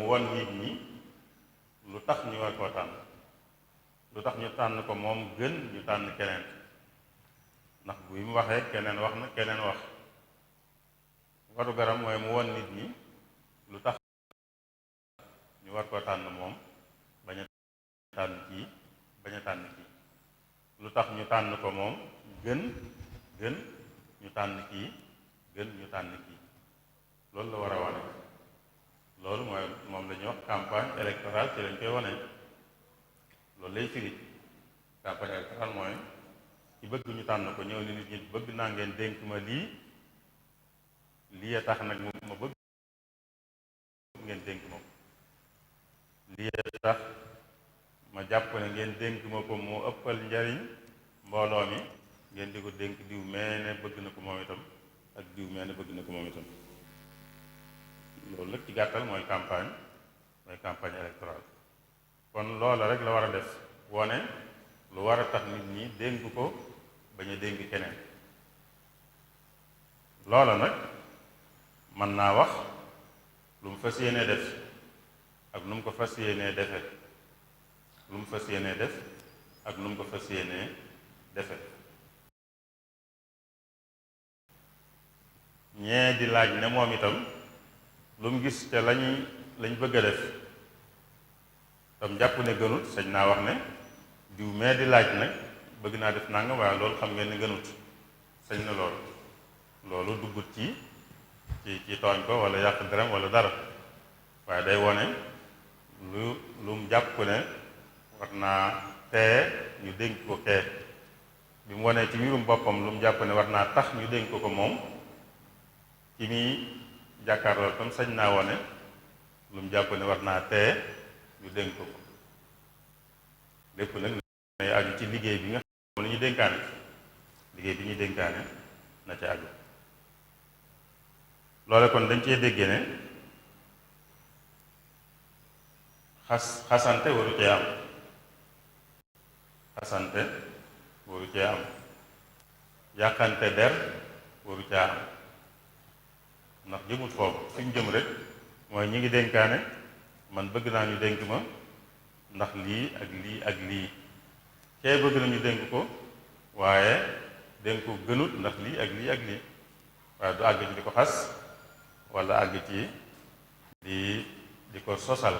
won nit ñi lu tax ñu war koo tànn lu tax ñu tànn ko moom gën ñu tànn keneen ndax bu mu waxee keneen wax na keneen wax waru garam mooy mu won nit ñi lu tax ñu war koo tànn moom bañ a tànn kii bañ a tànn kii lu tax ñu tànn ko moom gën ñu tànn kii gën ñu tànn kii loolu la war a wane loolu mooy moom la ñuy wax campagne électorale ci lañ koy wane loolu lay firi campagne électorale mooy ci bëgg ñu tànn ko ñëw ni nit ñi bëgg naa ngeen dénk ma lii a tax nag ma bëgg ngeen dénk ma ko lii a tax ma jàpp ne ngeen dénk ma ko moo ëppal njariñ mbooloo mi ngeen di ko dénk diw mee ne bëgg na ko moom itam ak diw mee ne bëgg na ko moom itam loolu nag ci gàttal mooy campagne électorale kon loola rek la war a def wone lu war a tax nit ñi dénk ko bañ a dénk keneen loola nag mën naa wax lu mu fas yéenee def ak nu mu ko fas yéenee defe lu mu fas yéenee def ak nu mu ko fas yéenee defe ñee di laaj ne moom itam lu mu gis te lañ bëgg a def tam jàpp ne gënut sañ naa wax ne diw mee di laaj nag bëgg naa def nangam waaye loolu xam ngeen ne gënut sañ na loolu duggut ci tooñ ko wala yàq dërëm wala dara waaye day wone lu mu jàpp ne war naa tee ñu dénk ko kee bi mu wonee ci mbirum boppam lu mu jàpp ne war naa tax ñu dénk ko moom ci muy jàkkaarloo tam sañ naa wone lu mu jàpp ne war naa tee ñu dénk ko lépp nag nay aju ci liggéey bi nga xam ne ñu dénkaane liggéey bi ñuy dénkaane na ca aju loole kon dañ cee déggee ne xasante waru cee am xasante waru cee am yàqante der waru cee am ndax jëmut foofu fi ñu jëm rek mooy ñi ngi dénkaane man bëgg naa ñu dénk ma ndax lii ak lii ak lii kee bëgg nañu dénk ko waaye dénk ko gënut ndax lii ak lii ak lii waaye du àgg ci di ko xas wala àgg ci di ko sosal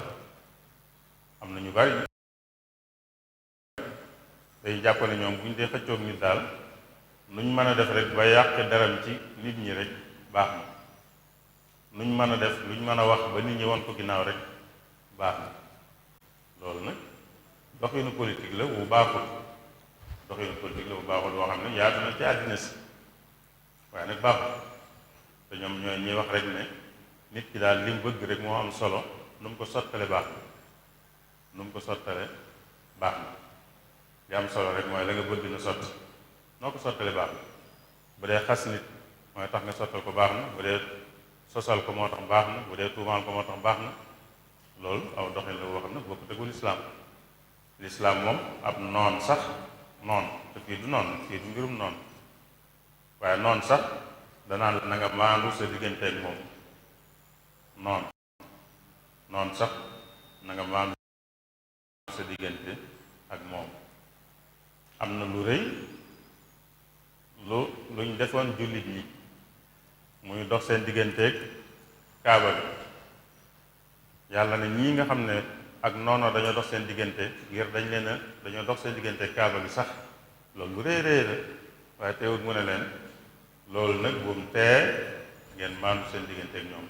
am na ñu bari day jàpp ne ñoom bu ñu dee xëccoog nit daal nuñ mën a def rek ba yàq daram ci nit ñi rek baax na nuñ mën a def luñ mën a wax ba nit ñi won ko ginnaaw rek baax na loolu nag doxinu politique la bu baaxul doxinu politique la bu baaxul boo xam ne yaatu na ci àddina si waaye nag baaxul te ñoom ñooy ñuy wax rek ne nit ki daal li mu bëgg rek moo am solo nu mu ko sottale baax na nu mu ko sottale baax na li am solo rek mooy la nga bëgg na sotti noo ko sottale baax na bu dee xas nit mooy tax nga sottal ko baax na bu dee sosal ko moo tax baax na bu dee tuumaal ko moo tax baax na loolu aw doxin la boo xam ne boo ko tegul lislaam moom ab noon sax noon te fii du noon fii du mbirum noon waaye noon sax danaan la na nga maandu sa diggante ak moom noon sax na nga maandu sa diggante ak moom am na lu rëy luñ defoon jullit ñi muy dox seen digganteeg kaaba bi yàlla ne ñii nga xam ne ak noonu dañoo dox seen diggante ngir dañoo dox seen diggante kaaba bi sax loolu lu rëy rëy la waaye teewut mu ne leen loolu nag bu mu tee ngeen maandu seen diggante ak ñoom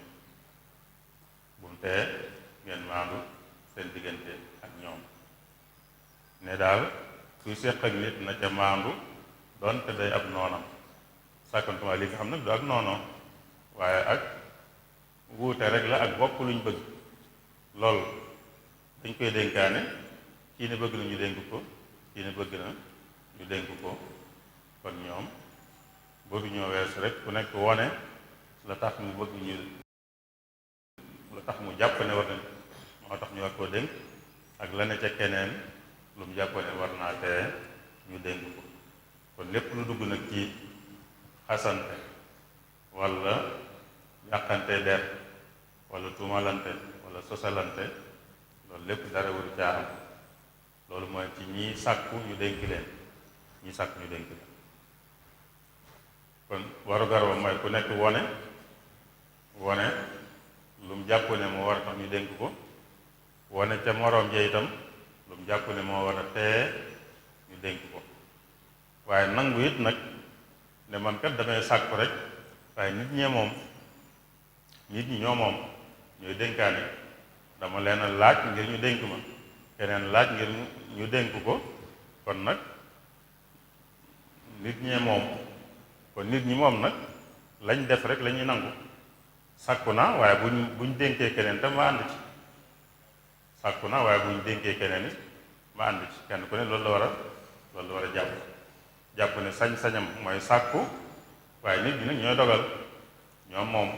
bu mu tee ngeen maandu seen diggante ak ñoom ne daal kuy séq ak nit na ca maandu doonte day ab noonam sàkkantuma li nga xam nag du ak noonoo waaye ak wuute rek la ak bokk luñ bëgg loolu dañ koy dénkaane kii ne bëgg na ñu dénk ko kii ne bëgg na ñu dénk ko kon ñoom bëgg ñoo weesu rek ku nekk wone la tax mu bëgg ñu la tax mu jàpp ne war na moo tax ñu war koo dénk ak la ne ca keneen lu mu jàpp ne war naa tee ñu dénk ko kon lépp lu dugg nag ci xasante walla yàqante der wala tuumalante wala sosalante loolu lépp dara waru caa am. loolu mooy ci ñii sàkku ñu dénk leen ñii sàkku ñu dénk leen kon waru garba mooy ku nekk wone lu mu jàpp ne moo war a tax ñu dénk ko wone ca moroom ja itam lu mu jàpp ne moo war a tee ñu dénk ko waaye nangu it nag ne man kat damay sàkku rek waaye nit ñi ñoo moom ñooy dénkaane dama leen a laaj ngir ñu dénk ma keneen laaj ngir ñu dénk ko kon nag nit ñee moom kon nit ñi moom nag lañ def rek la ñuy nangu sàkku naa waaye buñ dénkee keneen tam ma ànd ci sàkku naa waaye buñ dénkee keneen it ma ànd ci kenn ku ne loolu la war a jàpp ne sañ-sañam mooy sàkku waaye nit ñi nag ñooy dogal ñoom moom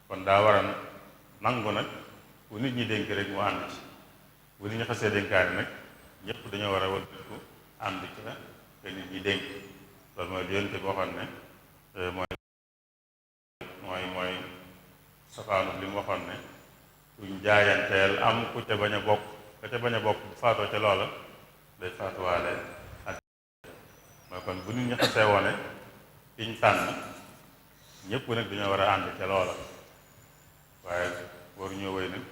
kon daa war a nangu nag bu nit ñi dénk rek mu ànd ci bu nit ñi xasee dénkaani nag ñëpp dañoo war a wëlbatiku ànd ci la te nit ñi dénk loolu mooy yonte boo xam ne mooy safaanu li mu waxoon ne kuñ jaayanteel am ku ca bañ a bokk ka ca bañ a bokk bu faatoo ca loola day faatuwaale ak mooy kon bu nit ñi xasee wone kiñ tànn ñëpp nag dañoo war a ànd ca loola waaye waruñoo wéy nag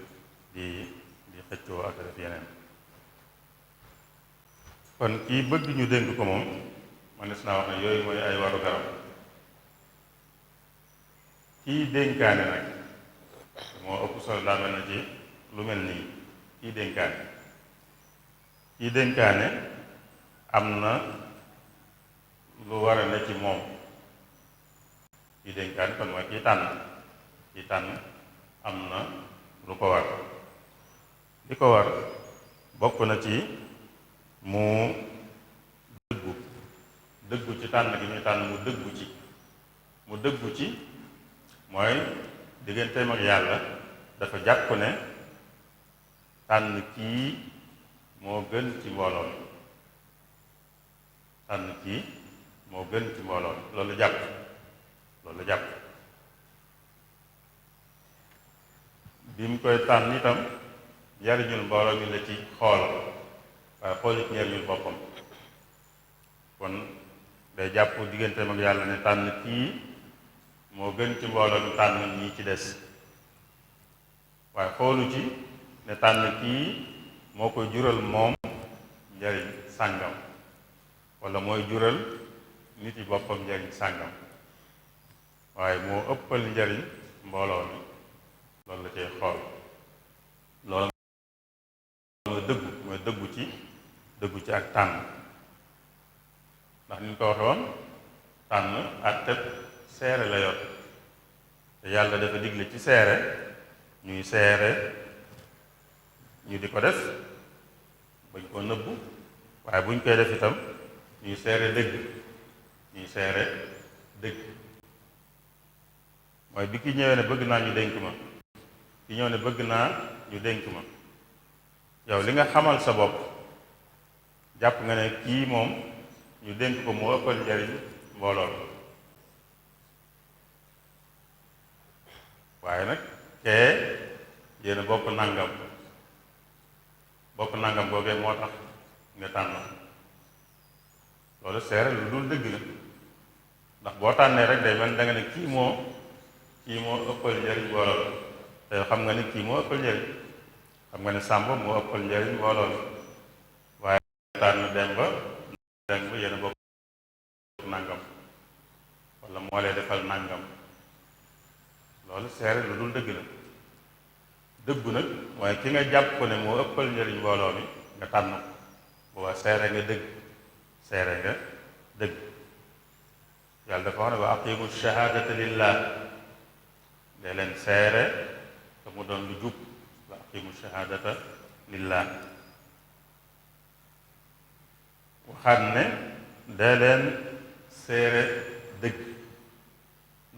di xëccoo ak def yeneen kon kii bëgg ñu dénk ko moom manes naa wax ne yooyu mooy ay waru garam kii dénkaane nag moo ëpp solo daa mel na ci lu mel nii kii dénkaane am na lu war a ne ci moom kii dénkaane kon mooy kii tànn am na lu ko war li ko war bokk na ci mu dëggu ci tànn gi muy tànn mu dëggu ci mooy digganteem ak yàlla dafa jàpp ne tànn kii moo gën ci mbooloo loolu jàpp bi mu koy tànn itam njariñul mbooloo mi la ci xool waaye xoolit njariñul boppam kon day jàpp digganteem ak yàlla ne tànn kii moo gën ci mbooloo mi tànn ñii ci des waaye xoolu ci ne tànn kii moo koy jural moom njariñ sàngam wala mooy jural nit yi boppam njariñ sàngam waaye moo ëppal njariñ mbooloo mi loolu la cay xool loolu mooy dëggu ci ak tànn ndax ni ñu ko waxe woon tànn ak tëb seere la yor te yàlla dafa digle ci seere ñuy seere ñu di ko def bañ koo nëbbu waaye buñ koy def itam ñuy seere dëgg mooy bi ki ñëwee ne bëgg naa ñu dénk ma ki ñëw ne bëgg naa ñu dénk ma yow li nga xamal sa bopp jàpp nga ne kii moom ñu dénk ko moo ëppal njariñ mbooloo waaye nag kee yéen a bokk nangam googee moo tax nga tànn loolu seere lu dul dëgg la ndax boo tànnee rek day mel da nga ne kii moo ëppal njariñ mbooloo te xam nga ni kii moo ëppal njariñ xam nga ne Sàmba moo ëppal njariñ mbooloo mi waaye tànn Demba yéen a bokk nangam wala moo lay defal nangam loolu seere lu dul dëgg la dëggu nag mooy ki nga jàpp ko ne moo ëppal njariñ mbooloo mi nga tànn ko boobaa seere nga dëgg yàlla dafa wax ne wa aqimu shahadata lillah dee leen seere te mu doon lu jub wa aqimu shahadata lillah waxaat ne dee leen seere dëgg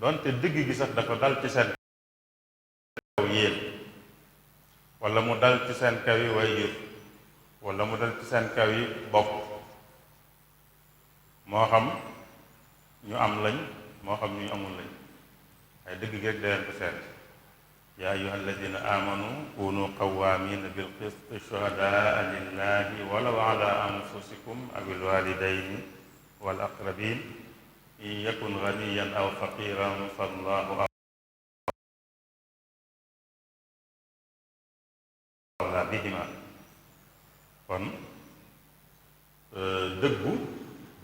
doonte dëgg gi sax dafa dal ci seen kaw yéen wala mu dal ci seen kaw yi waajur wala mu dal ci seen kaw yi bopp moo xam ñu am lañ moo xam ñu amul lañ ay dëgg gi rek dee leen ko seere yaa ayuha alladina amanu kunu qawamina bilqisti shuhadaa lillahi walaw ala anfusikum aw alwalidaini wal aqrabin in yakun ganiyan aw faqiran fallahu awla bihima. kon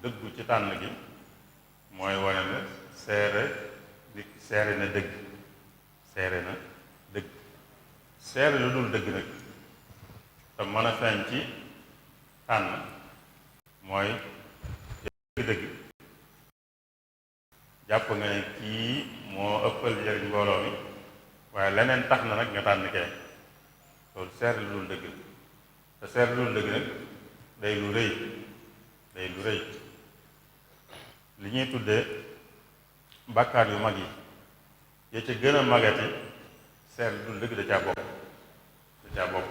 dëggu ci tànn gi mooy wane ne seere na dëgg seere lu dul dëgg nag te mën a feeñ ci tànn mooy dëgg jàpp nga ne kii moo ëppal njëriñ mbooloo mi waaye leneen tax na nag nga tànn kee loolu seere lu dul dëgg te seere lu dul dëgg nag day lu rëy li ñuy tuddee bàkkaar yu mag yi ya ca gën a magati seere lu dul dëgg da caa bokk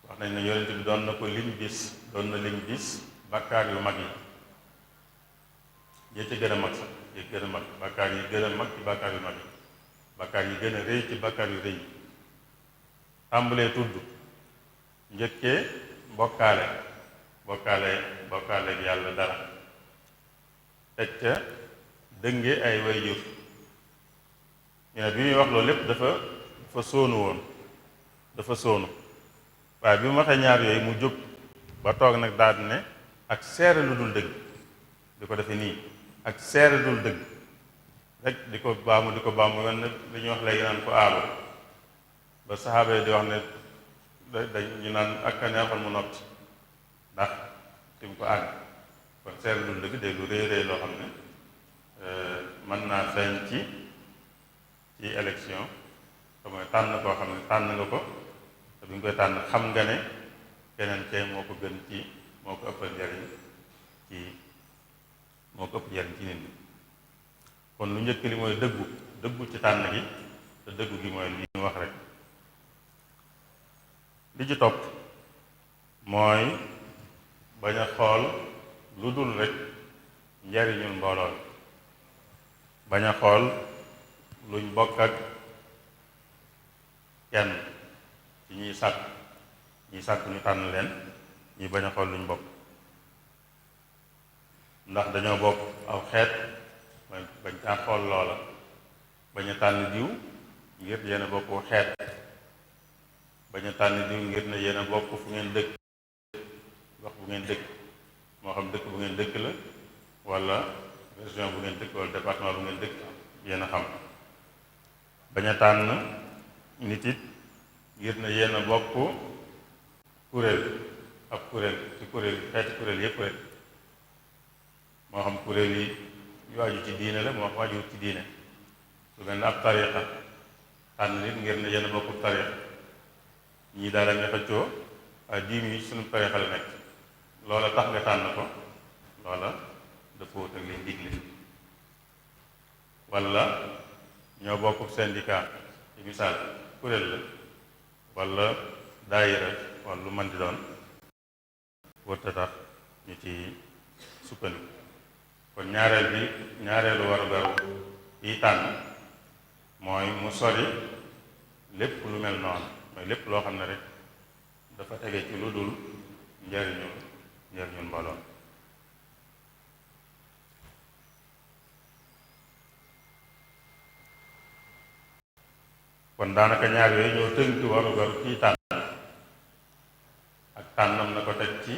wax nañ ne yonent bi doon na lim bis bàkkaar yu mag yi ya ca gën a mag sax yi gën a mag bàkkaar yi gën a mag ci bàkkaar yu mag yi bàkkaar yi gën a rëy ci bàkkaar yu rëy yi tàmbalee tudd njëkkee bokkaale bi yàlla dara teg ca dënge ay wayjur ñu ne bi muy wax loolu lépp dafa sóonu waaye bi mu waxee ñaar yooyu mu jóg ba toog nag daal di ne ak seere lu dul dëgg di ko defe nii ak seere lu dul dëgg rek di ko baamu wenn li ñuy wax léegi naan ko aalu ba saxaaba yi di wax ne dañu naan ak a neexoon mu noppi ndax fi mu ko àgg kon seere lu dul dëgg day lu rëy rëy loo xam ne mën naa feeñ ci élection te mooy tànn koo xam ne tànn nga ko te bi nga koy tànn xam nga ne keneen kay moo ko gën ci moo ko ëppal njariñ ci nit ñi kon lu njëkk li mooy dëggu ci tànn gi te dëggu gi mooy li ñu wax rek li ci topp mooy bañ a xool lu dul rek njariñul mbooloo bañ a xool luñ bokk ak kenn ci ñuy sàkk ñu tànn leen ñuy bañ a xool luñ bokk ndax dañoo bokk aw xeet bañ caa xool loola bañ a tànn diw ngir yéen a bokk xeet bañ a tànn diw ngir ne yéen a bokk fu ngeen dëkk wax bu ngeen dëkk moo xam dëkk bu ngeen dëkk la wala région bu ngeen dëkk wala département bu ngeen dëkk yéen a xam bañ a tànn nit it ngir ne yéen a bokk kuréel ab kuréel ci xeeti kuréel yépp rek moo xam kuréel yi yu aju ci diine la moo xam aju ci diine su mel ne ab tariqa tànn nit ngir ne yéen a bokk tariqa ñii daal nga xëccoo diim yi suñu tariqa la nekk loola tax nga tànn ko loola dëppoo ak liñ digle wala ñoo bokk syndicat ci misaal kuréel la wala daayira wala lu mën di doon wërta tax ñu ci sukkandiku kon ñaareelu war a beru yi tànn mooy mu sori lépp lu mel noonu mooy lépp loo xam ne rek dafa tege ci lu dul njariñul mbooloo kon daanaka ñaar yooyu ñoo tënk warugaru kii tànn ak tànnam na ko teg ci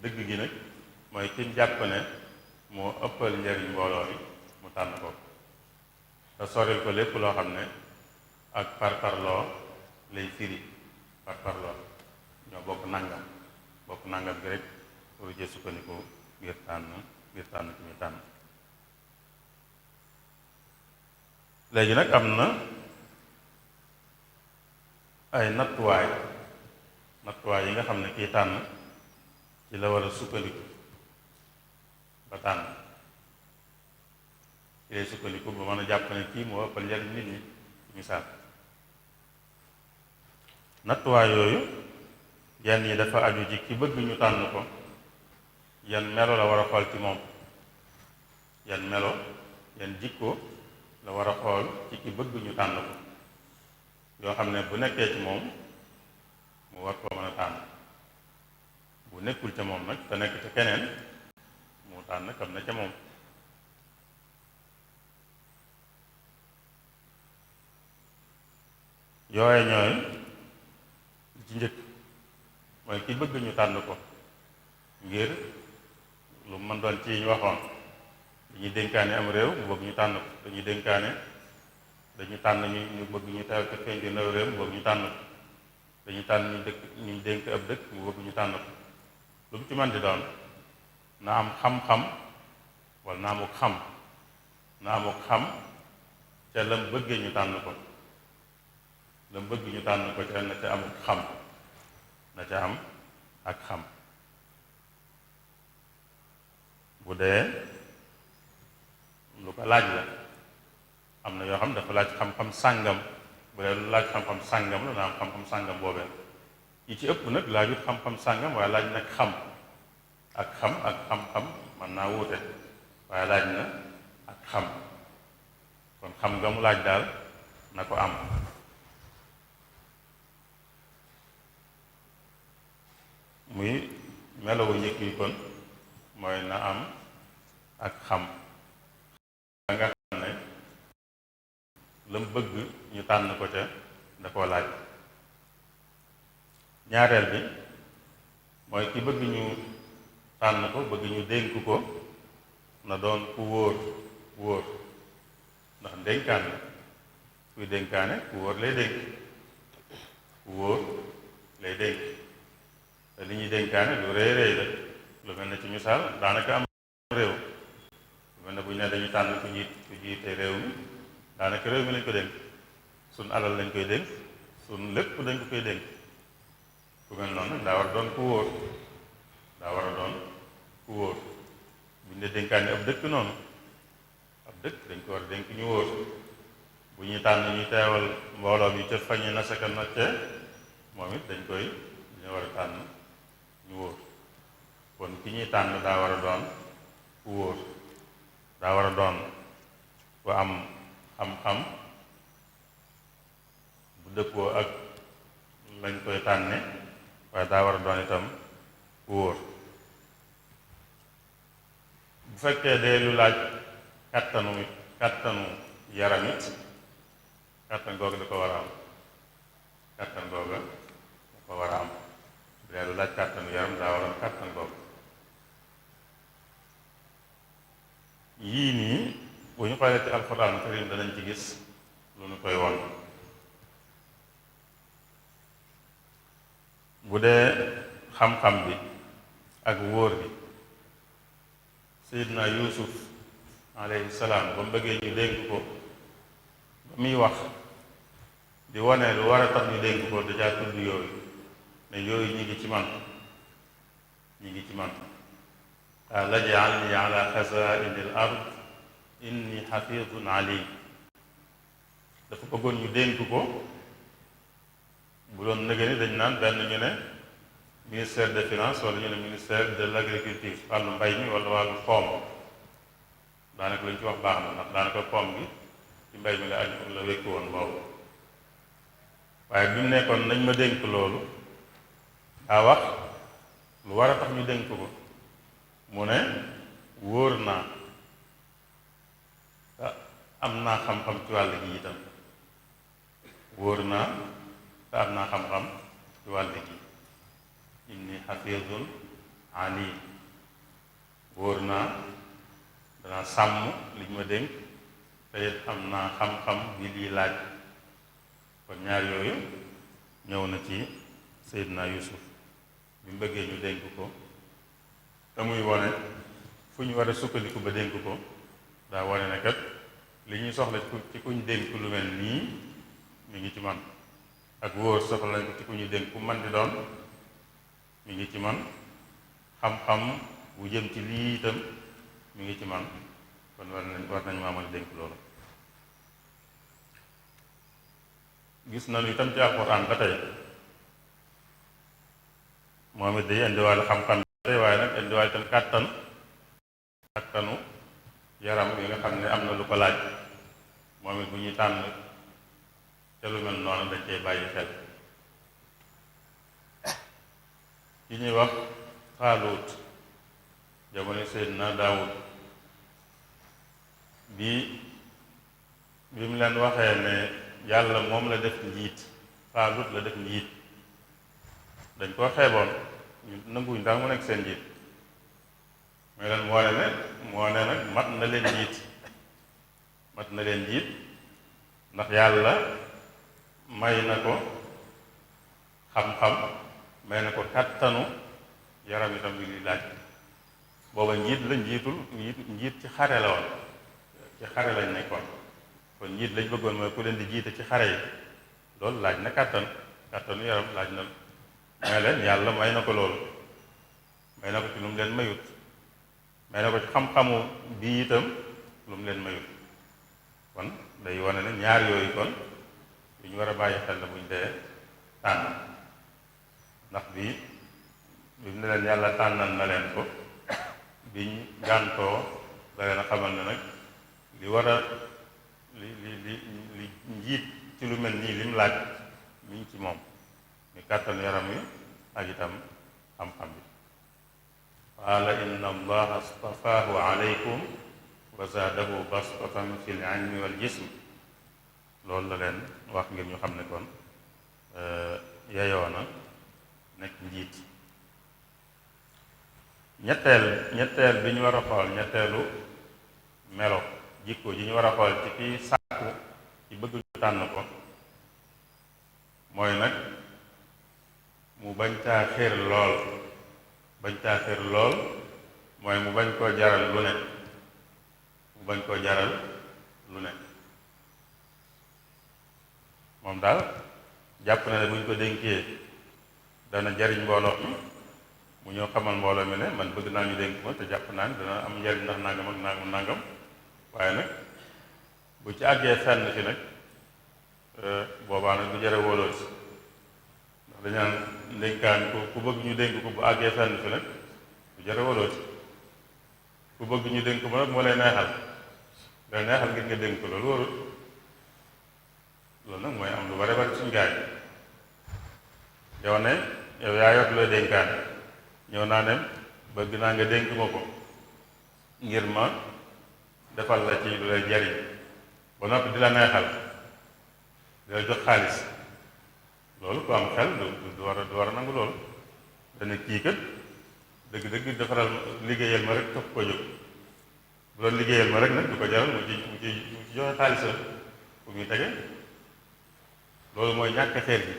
dëgg gi nag mooy ki jàpp ne moo ëppal njariñ mbooloo mi mu tànn ko te soril ko lépp loo xam ne ak parparloo lay firi parparloo ñoo bokk nangam gi rek pour jee sukkandiku ngir tànn ki muy tànn léegi nag am na ay nattuwaay yi nga xam ne kii tànn ci la war a sukkandiku ba tànn ci lay sukkandiku ba mën a jàpp ne kii moo ëppal njariñ nit ñi misaal nattuwaay yooyu yenn yi dafa aju ci ki bëgg ñu tànn ko yan melo la war a xool ci moom yan melo yan jikko la war a xool ci ki bëgg ñu tànn ko yoo xam ne bu nekkee ci moom mu war koo mën a tànn bu nekkul ca moom nag te nekk ca keneen mu tànn kam na ca moom. yooye ñooy ci njëkk mooy ki bëgg ñu tànn ko ngir lu mën doon ci ñu waxoon dañuy dénkaane am réew mu bëgg ñu tànn ko dañuy dénkaane dañu tànn ñu bëgg ñu teew ca penku ndaw réew mu bëgg ñu tànn ko dañu tànn ñu dénk ab dëkk mu bëgg ñu tànn ko lu mu ci mën di doon na am xam-xam wala na amuk xam ca lam bëggee ñu tànn ko lam bëgg ñu tànn ko ca na ca amuk xam na ca am ak xam. bu dee lu ko laaj la am na yoo xam dafa laaj xam-xam sàngam bu dee lu laaj xam-xam sàngam la na am xam-xam sàngam boobee yi ci ëpp nag laajut xam-xam sàngam waaye laaj nag xam ak xam-xam mën naa wuute waaye laaj na ak xam kon xam nga mu laaj daal na ko am. muy melawu njëkk yi kon mooy na am ak xam nga xam ne lam bëgg ñu tànn ko ca da koo laaj. ñaareel bi mooy ki bëgg ñu tànn ko bëgg ñu dénk ko na doon ku wóor ndax dénkaan la kuy dénkaane ku wóor lay dénk te li ñuy dénkaane lu rëy rëy la lu mel ne ci misaal daanaka am réew lu mel ne bu ñu ne dañuy tànn ku jiite réew mi daanaka réew mi lañ ko dénk suñ alal lañ koy dénk suñ lépp dañ ko koy dénk ku mel noonu daa war a doon ku wóor bu ñu ne dénkaane ab dëkk noonu ab dëkk dañ ko war a dénk ñu wóor bu ñuy tànn ñuy teewal mbooloo bi ca fañi nasaka nocce moom it dañu war a tànn ñu wóor kon ki ñuy tànn daa war a doon ku wóor daa war a doon ku am xam-xam bu dëppoo ak lañ koy tànne waaye daa war a doon itam ku wóor. bu fekkee dee lu laaj kàttanu yaram it kàttan googu da ko war a am kàttan googa da ko war a am bu dee lu laaj kàttanu yaram daa war a am kàttan googu. yii nii bu ñu xoolee ci alxuraan karim danañ ci gis lu ñu koy won. bu dee xam-xam bi ak wóor bi Seydina Yuusuf alayhi salaam ba mu bëggee ñu dénk ko ba muy wax di wane lu war a tax ñu dénk ko dajaa tudd yooyu ne yooyu ñi ngi ci man qaala ij'alnii ala xazaa'ini l ard inni xafidun alim. dafa bëggoon ñu dénk ko bu doon nëgë ni dañ naan benn ñu ne ministère des finances wala ñu ne ministère de l' agriculture wàllu mbay mi wala wàllu koom daanaka lu ñu ci wax baax na ndax daanaka koom gi ci mbay mi la aju la wékku woon boobu. waaye bi mu nekkoon nañ ma dénk loolu daa wax lu war a tax ñu dénk ko mu ne wóor naa am naa xam-xam ci wàll gi itam wóor naa te am naa xam-xam ci wàll gi inni xafidun alim wóor naa danaa sàmm liñ ma dénk te it am naa xam-xam bi lii laaj. kon ñaar yooyu ñëw na ci Seydina Yuusuf bi mu bëggee ñu dénk ko te muy wane fu ñu war a sukkandiku ba dénk ko daa wane ne kat li ñuy soxla ci kuñ dénk lu mel nii mi ngi ci man ak wóor soxla nañ ko ci ku ñu dénk ku man di doon mi ngi ci man xam-xam bu jëm ci lii itam mi ngi ci man kon war nañ maa mën a dénk loolu. gis nañu itam ci alxuraan ba tey moom it day indiwaale xam-xam tey waaye nag indiwaale itam kàttanu yaram yi nga xam ne am na lu ko laaj moom it bu ñuy tànn ca lu mel noonu dañ cey bàyyi xel. ki ñuy wax Taalut jamono Seydina Daawud bi mu leen waxee ne yàlla moom la def njiit, Taalut la def njiit, dañ koo xeeboon ñu nanguwuñ daal mu nekk seen njiit. mooy leen moo ne nag mat na leen njiit ndax yàlla may na ko xam-xam, may na ko kattanu yaram itam yu ñuy laaj. booba njiit ci xare la woon, ci xare lañ nekkoon. kon njiit lañ bëggoon mooy ku leen di jiite ci xare yi, loolu laaj na kattanu yaram laaj na. mooy leen yàlla may na ko loolu, may na ko ci lu mu leen mayut, may na ko ci xam-xamu bii itam lu mu leen mayut. kon day wane ne ñaar yooyu kon yu ñu war a bàyyi xel la buñ dee tànn. ndax bi mu ne leen yàlla tànnal na leen ko, biñ gàntoo da leen a xamal ne nag li war a li njiit ci lu mel nii lim laaj mi ngi ci moom, mi kàttanu yaram wi ak itam xam-xam bi. qaala inna allaha astafaahu alaykum wa zaadahu bastatan fi l ilmi wal jism. loolu la leen wax ngir ñu xam ne kon yeyoona nekk njiit. ñetteel bi ñu war a xool, ñetteelu melo jikko ji ñu war a xool ci kii sàkku ci bëgg ñu tànn ko, mooy nag mu bañ caa xéer lool, mooy mu bañ koo jaral lu ne. moom daal jàpp na ne bu ñu ko dénkee dana jariñ mbooloo mi, mu ñëw xamal mbooloo mi ne man bëgg naa ñu dénk ma te jàpp naa ne dana am njariñ ndax nangam ak nangam. waaye nag bu ci àggee fenn fi nag boobaa nag du jare wóoloo ci, ndax dañaan ndénkaan ku bëgg ñu dénk ko bu àggee fenn fi nag du jare wóoloo ci. ku bëgg ñu dénk ko nag moo lay neexal ngir nga dénk ko, loolu wóorul. loolu nag mooy am lu bare bari suñu gaay yow ne yow yaa yor looy dénkaan, ñëw naa ne bëgg naa nga dénk ma ko ngir ma defal la ci lu lay jariñ, ba noppi di la neexal, di la jox xaalis. loolu ku am xel du war a nangu loolu. dana kii kat dëgg-dëgg defaral liggéeyal ma rek tax ko jóg. bu doon liggéeyal ma rek nag du ko jaral mu ci joxe xaalisam fu muy tege. loolu mooy ñàkk xeer gi.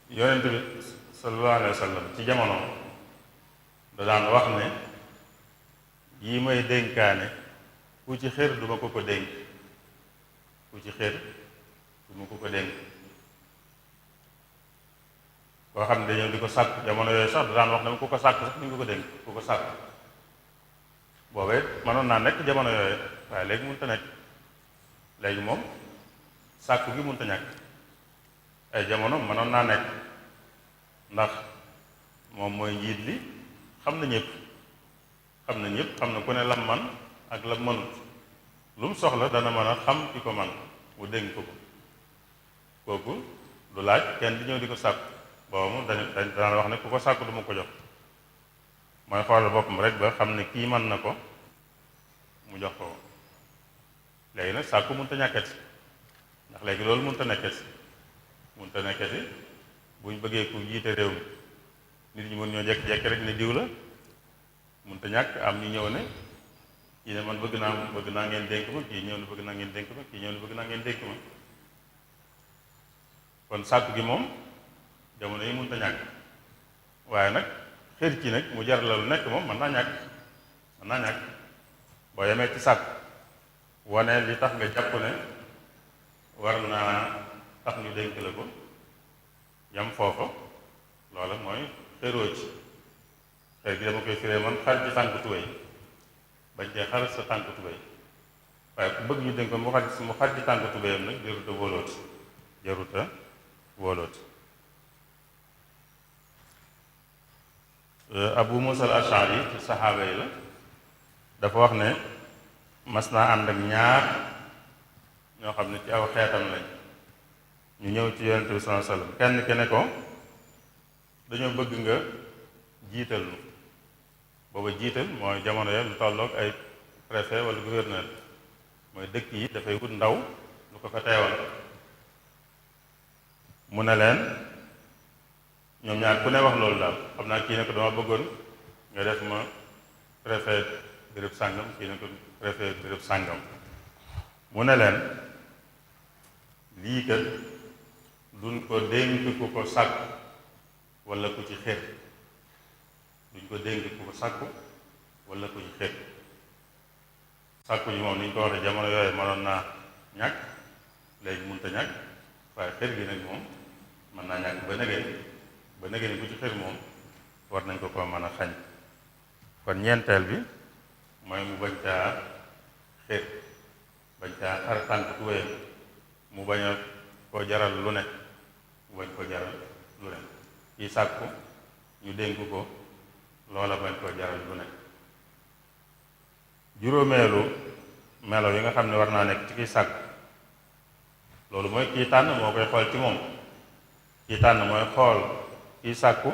yonent bi sallallahu alayhi wa sallam ci jamono da daan wax ne yii may dénkaane ku ci xër duma ko dénk, koo xam ne dañoo di ko sàkk jamono yooyu sax da daan wax ne ku ko sàkk sax ni nga ko dénk, ku ko sàkk. boobee mënoon naa nekk jamono yooyu, waaye léegi mënut a nekk. léegi moom sàkku gi mënut a ñàkk. ay jamono mënoon naa nekk ndax moom mooy njiit li, xam na ñëpp, xam na ku ne lam man ak lam mënut. lu mu soxla dana mën a xam ki ko man mu dénk ko kooku du laaj kenn di ñëw di ko sàkku. booba moom daan wax ne ku ko sàkku du ma ko jox, mooy xoolal boppam rek ba xam ne kii mën na ko mu jox ko. léegi nag sàkku mënut a ñàkkati, ndax léegi loolu mënut a nekkati bu ñu bëggee ku jiite réew mi nit ñi mën ñoo jekki-jekki rek ne diw la. mënut a ñàkk am ñu ñëw ne kii ne man bëgg naa ngeen dénk ma, kii ñëw ne bëgg naa ngeen dénk ma, kii ñëw ne bëgg naa ngeen dénk ma. kon sàkku gi moom jamono yi mënut a ñàkk, waaye nag xër ci nag mu jar la lu nekk moom mën naa ñàkk. boo yemee ci sàkku wane li tax nga jàpp ne war naa tax ñu dénk la ko, yam foofa, loola mooy xëroo ci. xër gi dama koy firee man xar ci tànk tubéy, bañ cee xar sa tànk tubéy. waaye ku bëgg ñu dénk ko mu xar ci tànk tubéyam nag jaruta wóolooti. Abu Musa al Ashari ci saxaaba yi la, dafa wax ne mas naa ànd ak ñaar ñoo xam ne ci aw xeetam lañ ñu ñëw ci yonent bi sallallahu alayhi wasallam kenn ki ne ko dañoo bëgg nga jiital nu booba jiital mooy jamono ya lu tolloog ay préfet wala gouverneur mooy dëkk yi dafay wut ndaw lu ko fa teewal mu ne leen ñoom ñaar ku ne wax loolu daal xam naa kii ne ko dama bëggoon nga def ma préfet béréb sàngam kii ne ko préfet béréb sàngam mu ne leen lii kat duñ ko dénk ku ko sàkku wala ku ci xër duñ ko dénk ku ko sàkku wala ku ci xër sàkku ji moom ni ñu ko waxee jamono yooyu mënoon naa ñàkk léegi mënta ñàkk waaye xër gi nag moom mën naa ñàkk ba nëgëni bu ci xër moom war nañ ko mën a xañ kon ñeenteel bi mooy mu bañ caa xër bañ caa xar tànk tuwéyam mu bañ a koo jaral lu ne mu bañ koo jaral lu ne kii sàkku ñu dénk ko loola bañ koo jaral lu ne juróomeelu melo yi nga xam ne war naa nekk ci kiy sàkku loolu mooy kii tànn moo koy xool ci moom kii tànn mooy xool kiy sàkku